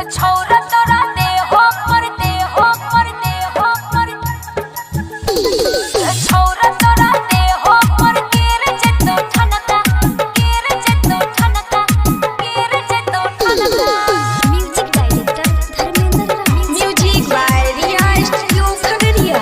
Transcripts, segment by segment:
छौरा तोरा देह पर देह पर देह पर छौरा तोरा देह पर गिर जेतौ ठनका गिर जेतौ ठनका गिर जेतौ ठनका। Music director Dharmendra Rai. Music by Riya studio Khagaria.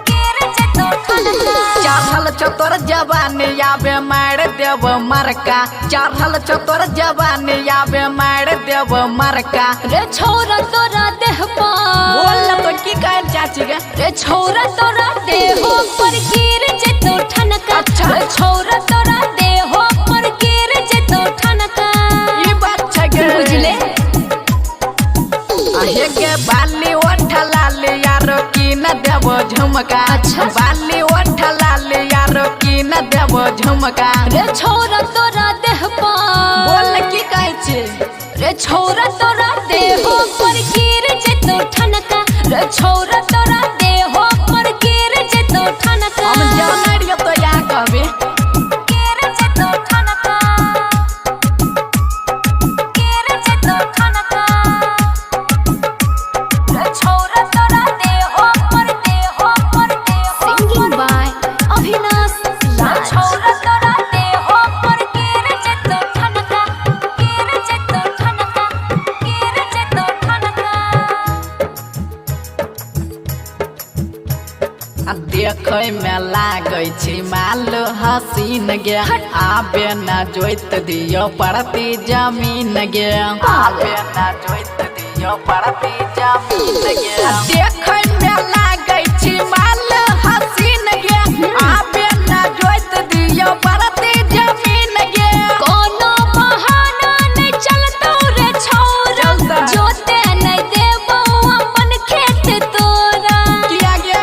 गिर जेतौ ठनका। चढ़ल चतुर जवानी आबे मार देव मरका, चढ़ल चतुर जवानी आबे मार देव मरका। रे छौरा तोरा देह पर बोल तो की कहल चाची गे। रे छौरा तोरा देह पर गिर जेतौ ठनका। अच्छा। रे छौरा तोरा देह पर गिर जेतौ ठनका। ई बात छै गे। बुझले। आहे के बाली ओठ लाली यारो की न देबो झुमका। अच्छा। बाली ओठ लाली यारो की न देबो झुमका। रे छौरा तोरा देह पर बोल की कहै छी। रे छौरा तोरा देह पर गिर जेतौ ठनका। रे छौरा तोरा देह पर गिर जेतौ ठनका। हम जानै रहियो तो या कहबे। गिर जेतौ ठनका गिर जेतौ ठनका। रे छौरा तोरा देह पर देह पर देह सिंगिंग बाय अविनाश राज। छौरा तोरा देह पर गिर जेतौ ठनका गिर जेतौ ठनका गिर जेतौ ठनका। आ देखै में लागै छी माल हसीन गे, आबे न जोइत दियो परती जमीन गे, आबे न जोइत दियो परती जमीन गे। आ देखै में लागै छी माल हसीन गे, आबे न जोइत दियो परती जमीन गे। कोनो बहाना नै चलतौ रे छौरा, चलतै। जोते नै देबौ अपन खेत तोरा। किया गे?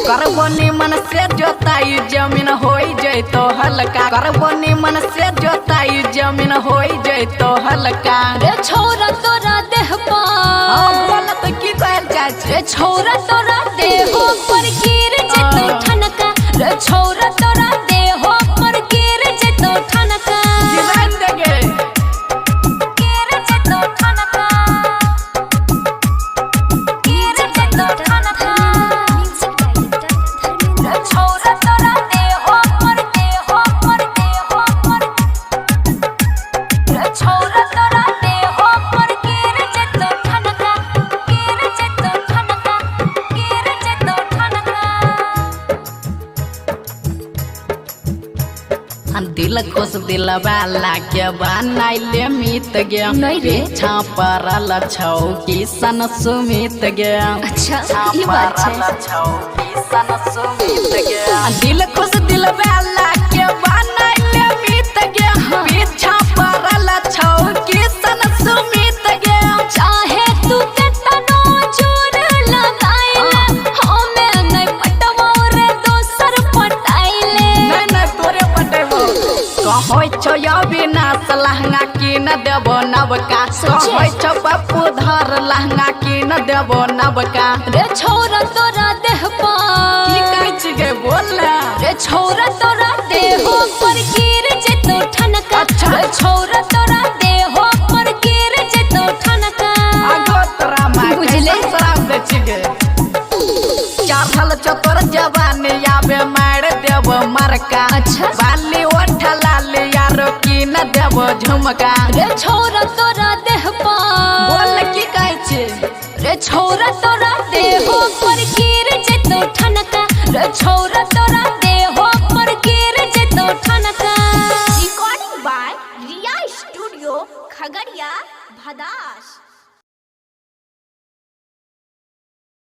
करबो निमन से जोताई जमीन होई जैतो हल्का, करबो निमन से जोताई जमीन होई जैतो हल्का। रे छौरा तोरा देह हाँ, पर बोल तो की कहल चाहे छी। रे छौरा तोरा देह पर गिर जेतौ ठनका। रे छौरा तोरा देह पर गिर जेतौ ठनका। गिराइन देगे। गिर जेतौ ठनका गिर म्यूजिक जेतौ डायरेक्टर ठनका। म्यूजिक डायरेक्टर धर्मेंद्र रे छौरा तोरा देह पर देह पर देह पर रे छौरा तोरा देह पर गिर जेतौ ठनका गिर जेतौ ठनका गिर जेतौ ठनका। आ दिल खुश दिलवाला के बनाइले मित गे, नहीं रे। पीछा पड़ल छौ किसन सुमित गे। अच्छा ई बात छै। पड़ल छौ किसन सुमित गे। आ दिल खुश दिलवाला के बनाइले मित गे, पीछा पड़ल छौ किसन सुमित गे। चाहे तू केतनो जोर लगाइले, हमे नै पटबौ रे दोसर पटाइले। नहीं नहीं तोरे पटेबो। कहै छौ अविनाश लहंगा कीन देबो नवका, कहै छौ पप्पू धर लहंगा कीन देबो नवका। रे छौरा तोरा देह की पर कहै छी गे बोल ना। रे छौरा तोरा देह पर गिर जेतौ ठनका। अच्छा। रे छौरा तोरा देह पर गिर जेतौ ठनका। आगो तोरा माय बुझले? कैसन शराब दै छी गे। चढ़ल चतुर जवानी आबे मार देबो मरका। अच्छा। बाली ओठ लाली यारो कीन देबो झुमका। रे छौरा तोरा देह बोल पर की कहै छी। रे छौरा तोरा देह पर गिर जेतौ ठनका। रे छौरा तोरा देह पर गिर जेतौ ठनका। Recording by Riya studio Khagaria Bhadas.